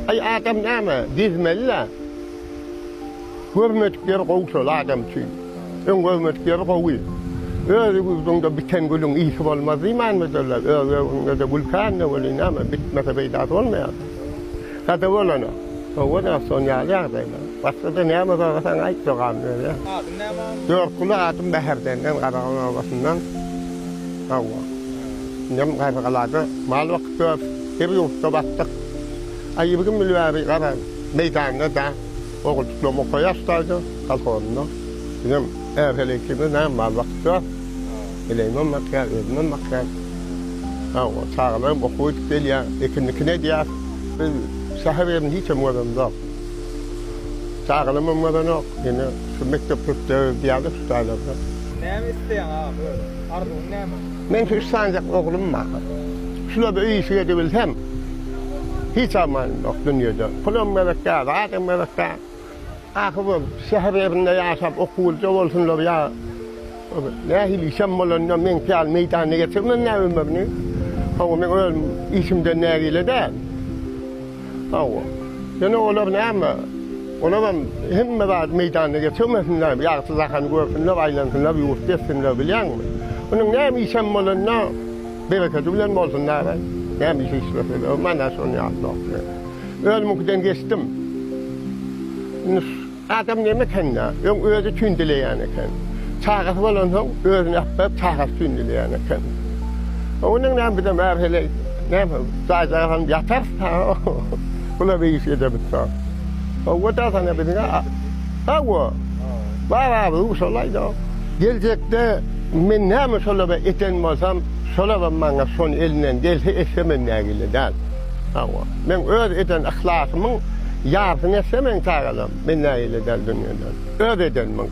Aý adam näme, gezmeli-dä. Görmedik ýeri gowy şol adam üçin. Öň görmedik ýeri gowy. Öz ýurduňda biten gülüň ysy bolmaz diýmänmidirler. Öz ýurduňda-da gül kän-de welin näme, bitmese peýdasy bolmaýar. Sada bolany. Hawa da şon ýaly ýagdaýlar. Başga-da näme sorasaň aýt jogabyn berýän. Adyň näme agam? Dörtguly adym Bäherdenden Garagan obasyndan. Hawa. Indem Garrygalada mal bakyp ýörüs. Her ýurtda bakdyk. Aý 20 ýyl bäri gara meýdanda-da ogul tutlam okaýas-da kolhozynda. Bizem är-heleý ikimiz näme mal bakyp ýörüs. Heleýimem bakýar, özümem bakýan. Hawa, çagalarym okuwa gidip gelýär, ekin-dikin edýäs. Biz şäher ýerini hiçem göremzok. Çagalarymam görenok. Ýene şu mekdep köpde diýýärler şu taýlarda. Näme isleýäň agam özüň? Arzuwyň näme? Meň şu üç sanyjak oglum bar. Şular bir öý işi edebilsem, hiç armanym ýok dünýede. Pulam gerek däl, zadam gerek däl. Ahyr bir şäher ýerinde ýaşap okuwlyja bolsunlar ýa nähili işem bolanda meňki ýaly meýdanda geçirmän ömrüni. Hawa men öz işimden nägile däl. Hawa. Ýöne olar näme? Olaram hemme zady meýdanda geçirmesinler, ýagty jahany görsünler, aýlansynlar, ýurt gezsinler bilýäňmi? Onuň näme işem bolanda berekedi bilen bolsun däl-aý. Näme iş işleseler, mana şony ýaly dostlar. Özümiňkiden geçdim. Indi adam neme eken-dä, öň özi üçin dileýän eken. Çagasy bolansoň, özüni äpberip çagasy üçin dileýän eken. Onuň näme bizem är-heleý, näme, jaý-jaýa salyp ýatarys-da, bular bir iş edebitse. Hawa-da, sana biziň-ä, hawa, bar arzuw şol-aý-da. Geljekde men näme şolara eden bolsam, şolaram maňa şony elinden gelse etse men nägile däl. Hawa, meň öz eden yhlasymyň ýarsyny etse meň çagalarym, men nägile däl dünýeden. Öz edenimiň.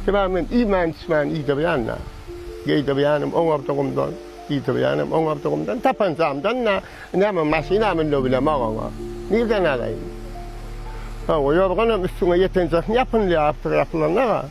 Sebäbi men iýmän-içmän iýdirýän-dä. Geýdirýänim oňardygymdan, iýdirýänim oňardygymdan, tapanjamdan-da, näme maşyna münde bilemok oňa. Nirden alaýyn? Hawa, ýorganam üstüňe ýetenjesini ýapynylýar, artygy ýapylanok-a.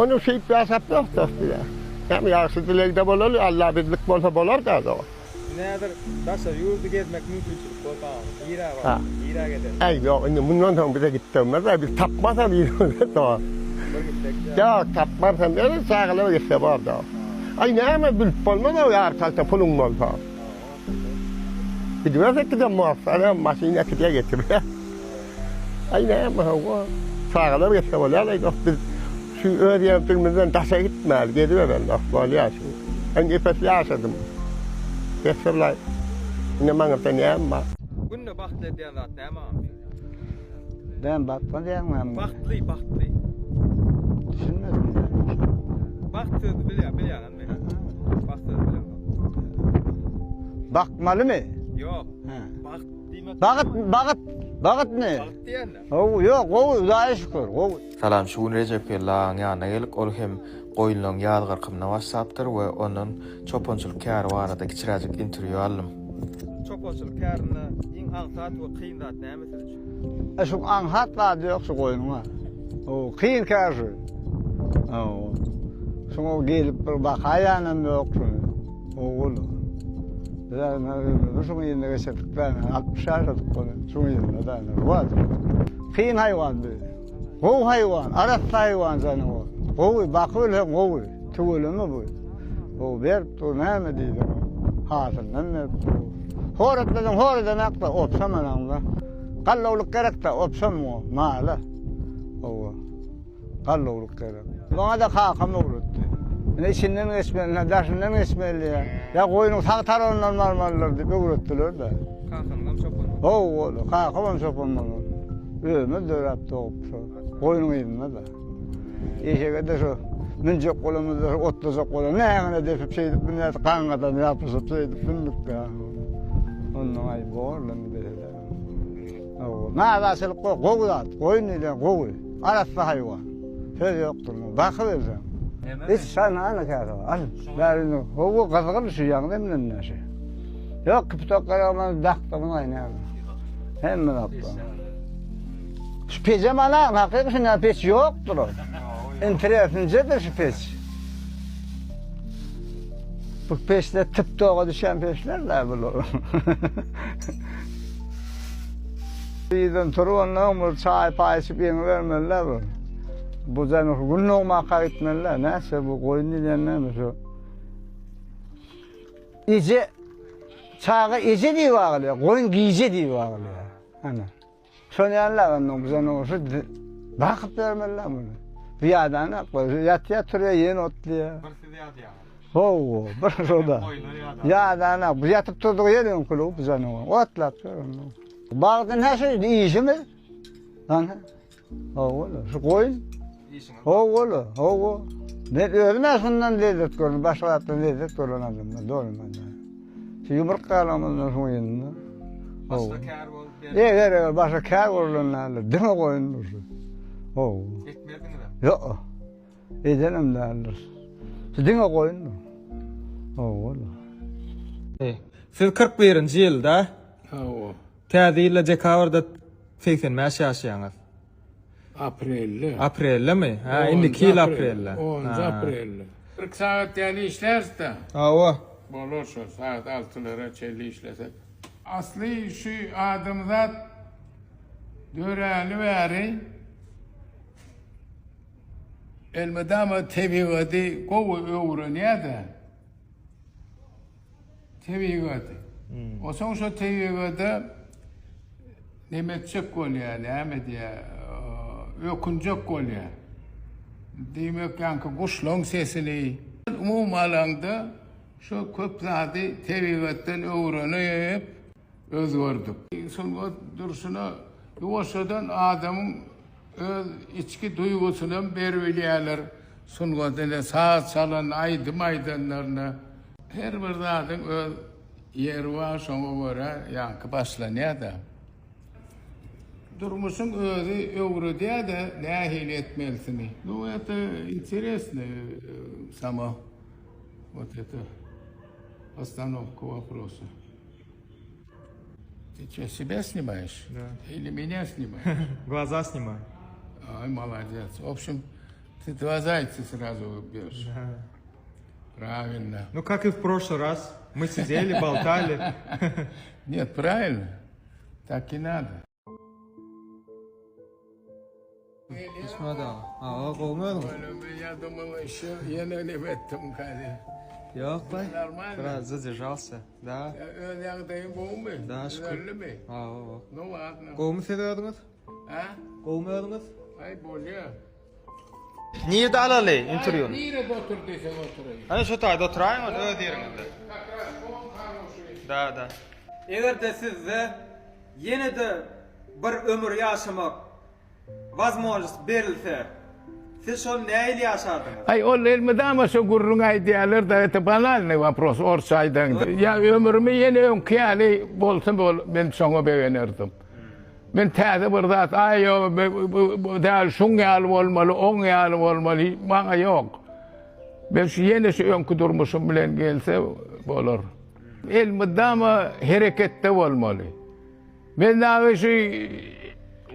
Ony şeýdip ýaşap ýok-da diýýär. Näme ýagşy dilegde bolaly, Alla bizlik bolsa bolar-da dost. Indi häzir daşary ýurdy gezmek mümkinçilik bolsa nirä bararsyň, nirä gezersiň? Äý ýok, indi mundan soň bize gitdirmezler, biz tapmasam ýüzümize dost. Bir gitsek ýa. Ýok, tapmarsam ýöne çagalar gitse bor dost. Aý näme bilip bolmaz-ow ýarty alta puluň bolsa. Gidibersek gidem bolsa, maşyn äkidýär getirýär. Aý näme hawa, çagalar gitse bolýar-laý dost, biz şu öz ýerdigimizden daşa gitmäli, gezibereli dost, bolýar şu. Men epesli ýaşadym. Besdir-laý. Indi maňyrda näme bar? Günde bagtly edýän zat näme agam? Näme bagtly diýýäň näme? Bagtly, bagtly. Düşünmedim. Bagt sözi bilýän, bilýäňizmi? Bagt sözi bileňok. Bakmalymy? Ýok. Bagt diýmek. Bagyt, bagyt, bagytmy? Bagt diýende. Haw, ýok, gowy, Hudaýa şükür, gowy. Salam şu gün Rejepgeldi agaň ýanyna geldik ol hem goýunlaryň ýaz gyrkymyna başlapdyr we ondan çopançylyk käri barada kiçiräjik interwýu aldym. Çopançylyk kärinde iň aňsat we kyn zat näme siz üçin? E şu aňsat zady ýok şu goýnuň-a. O kyn kär şu. Hawa. Şuňa gelip bir bakaýanam ýok şuny. Ogul. Biz ömrümizi şuň ýerinde geçirdik däl. 60 ýaşadyk ony. Şuň ýerinde däl. Ruwat. Kyn haýwan bu. Gowy haýwan, arassa haýwan janyň o. Gowy, bakyp ölseň gowy. Tüweleme bu. Gowy berip dur, näme diýseň. Hasyldan berip dur. Hor etmeseň hor edenakda, opsam anaňda. Gallawlyk gerek-de, opsam muňa, mala. Hawa. Gallawlyk gerek. Maňa-da kakam öwretdi. Ine içinden geçmeli, daşyndan geçmeli diýýär. Ýa goýnuň sag tarabyndan barmalydyr diýip öwretdiler-de. Kakaňam çopan bolupdyr. Hawa, kakamam çopan bolan. Özümiz döräp dogup şo goýnuň yzynda-da. Eşege-de şo münjek bolanymyzda şo otlajak bolan nägine depip şeýdip münýärdik, gaňňadan ýapyşyp şeýdip mündük-dä. Ondan aý borly indi beýle. Hawa, Nazaçylyk gowy zat, goýun diýlen gowy. Arassa haýwan. Söz ýokdur muňa. Bakyberseň. Hiç şan ana käse. Al. Bärini gowy gyzgyn şu ýaňy demlenýär şu. Ýok, kipitok garaman dakdygyň aý näme. Hemme zat bar. Şu pejem ana, hakyky şu näme peç ýokdur. Interesinjedir şu peç. Bu peçler tip toga düşen peçler de bular. Irden turup ondan bir çaý paý içip ýeňibermeli-dä bu. Bu janyk gün dogmaka gitmeli-dä. Näçe bu goýun diýlen näme şu? Eje çaga eje diýip aglaýar, goýun gije diýip aglaýar. Ana. Şony ýaly ondan bu janyk şu bakyp bermeli-dä muny. Bu ýadanak, ýatýar, turýar, ýene otlaýar. Bir siz ýadýaňyz. Hawa, bir şo-da. Ýadana, bu ýatyp turdygy ýer öňkülik bu janawa. Otlap ýör onda. Bagda näşe işimiz? Ana. Hawa, şu goýun. Işiňiz. Hawa, hawa. Men özüm şundan lezzet gördüm, başga zatdan lezzet gören adamlar, dogry men. Şu ýumruk galamyzdan şuň ýerinde. Başga kär bolup ber. Eger, eger başga kär bolan däldir, diňe goýun şu. Hawa. Etmezdiňiz. Ýok. Edenem däldir. Şu diňe goýundyr. Hawa. Siz 41-nji ýylda Hawa. Täze ýylda dekabrda 85 ýaşaýaňyz. Aprelde. Apreldemi? Ha, indiki ýyl aprelde. 10-njy aprelde. 40 sagat ýaly işläris-dä. Hawa. Bolar şo, sagat altylara çenli işlesek. Asly şu adamzat döräli bäri Elmydama tebigaty gowy öwrenýär-de. Tebigaty. Onsoň şo tebigata neme etjek bolýar, näme diýýär, ökünjek bolýar. Diýmek, ýaňky guşlaryň sesini. Umumy alaňda, şo köp zady tebigatdan öwrenip, özgerdik. Sungat durşuna ýuwaşjadan adamyň öz içki duýgusynam beribilýärler. Sungat ine saz çalan, aýdym aýdanlaryna. Her bir zadyň öz ýeri bar, şoňa görä ýaňky başlanýar-da. Durmuşyň özi öwredýär-de nähili etmelisini. Nu это интересно само вот это постановка вопроса. Ты что, себя снимаешь? Да. Или меня снимаешь? Глаза снимаю. Ай, молодец. В общем, ты два зайца сразу убьешь. Да. Правильно. Ну, как и в прошлый раз. Мы сидели, болтали. Нет, правильно. Так и надо. Ismet aga. Aga gowmy özüňiz? Я думал, еще ýene neme etdim galy. Ýok baý. Normalno. Biraz zadержался. Da. Öz ýagdaýyň gowumy? Da, şükür. Düzeldi Hawa. Nu ladno. Gowmy siz özüňiz? Ha? Gowmy özüňiz? Aý bolýa. Nirde alaly interwýuny? Nirede otur diýseň oturaýyn. Ana şu taýda oturaýyň ol öz ýeriňizde. Как раз fon хороший. Da, da. Eger-de sizde ýene-de bir ömür ýaşamak wazmožnost berilse, siz şol nähili ýaşardyňyz? Aý ol elmydama şo gürrüňi aýdýarlar da это banalnyý wopros orsça aýdaňda. Ýa ömrümi ýene öňki ýaly bolsa bol men şoňa begenerdim. Men täze bir zat aý ýok bu däl şuň ýaly bolmaly oň ýaly bolmaly maňa ýok. Men şu ýene şu öňki durmuşym bilen gelse bolar. Elmydama hereketde bolmaly. Men dagy şu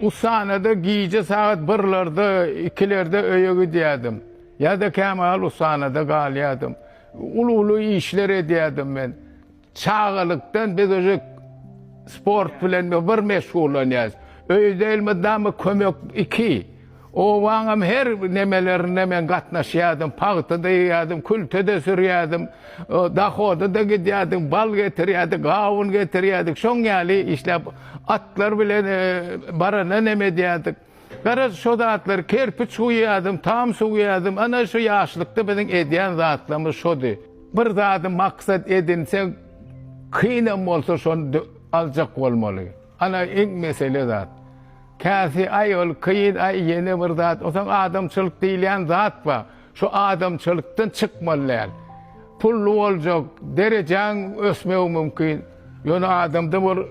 ussanada gije sagat birlerde, ikilerde öýe gidýärdim. Ýa-da kämahal ussanada galýardym. Uly-uly işler edýärdim men. Çagalykdan biz uje sport bilen bir meşgullanýarys. Öýde elmydama kömek iki. Obaňam her nemelerine men gatnaşýardym, pagta-da ýygýardym, külte-de sürýärdim, dahoda-da gidýärdik, bal getirýärdik, gawun getirýärdik. Şoň ýaly işläp, atlar bilen barana neme edýärdik. Garaz, şo zatlar, kerpiç guýýardym, tam suwýardym. Ana, şu ýaşlykda biziň edýän zatlarymyz şody. Bir zady maksat edinseň, kynam bolsa şony aljak bolmaly. Ana, iň mesele zat. Käsi aý ol kyn aý ýene bir zat onsoň adamçylyk diýilýän zat bar. Şu adamçylykdan çykmaly däl. Pully boljak, derejäň ösmegi mümkin. Ýöne adamda bir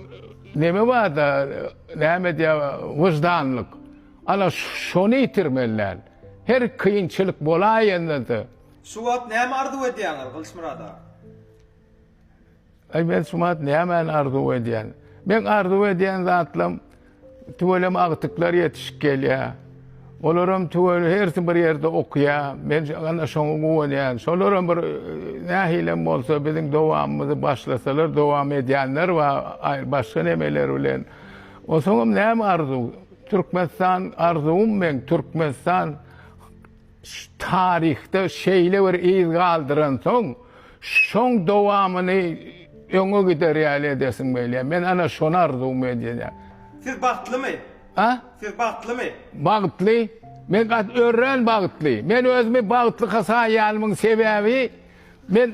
neme barda, näme diýýär, wyždanlyk. Ana şony ýitirmeli däl. Her kynçylyk bolaýanda-da. Şu wagt näme arzuw edýäňiz, Gylyçmyrat aga? Aý men şumat nämäni arzuw edýän? Meň arzuw edýän zatlam tüweleme agtyklar ýetişip gelýär. Olaram tüwel hersi bir ýerde okýar. Men ana şoňa guwanýan. Şolaram bir nähilem bolsa biziň dowamymyzy başlasalar dowam edýänler bar başga nemeler bilen. Onsoňam näme arzuw? Türkmenistan arzuwym meň Türkmenistan taryhda şeýle bir yz galdyransoň, şoň dowamyny öňe gider ýaly edesiň gelýär. Men ana şony arzuwym edýän. Siz bagtlymy? A? Siz bagtlymy? Bagtly. Men gaty örän bagtly. Men özümi bagtly hasaýanymyň sebäbi men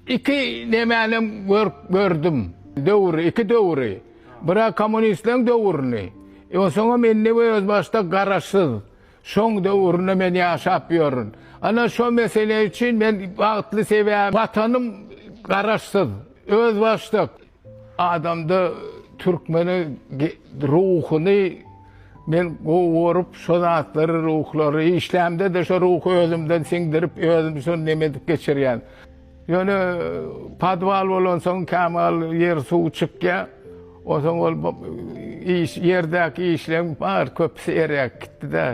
Iki nemänem gördüm. Döwri, iki döwri. Bira kommunistleň döwrüni. E, onsoňam indi we özbaşdak garaşsyz. Şoň döwründe men ýaşap ýörün. Ana şo mesele üçin men bagtly sebäbi watanym garaşsyz, özbaşdak. Adamda türkmeni ruhuny men gowy görüp şo zatlary ruhlary işlämde-de şo ruhy özümden siňdirip özüm şony neme edip geçirýän. Ýöne podwal bolansoň kämal ýer suw çykýar. Onsoň ol iş ýerdäki işleň bar köpüsi eräp gitdi-de.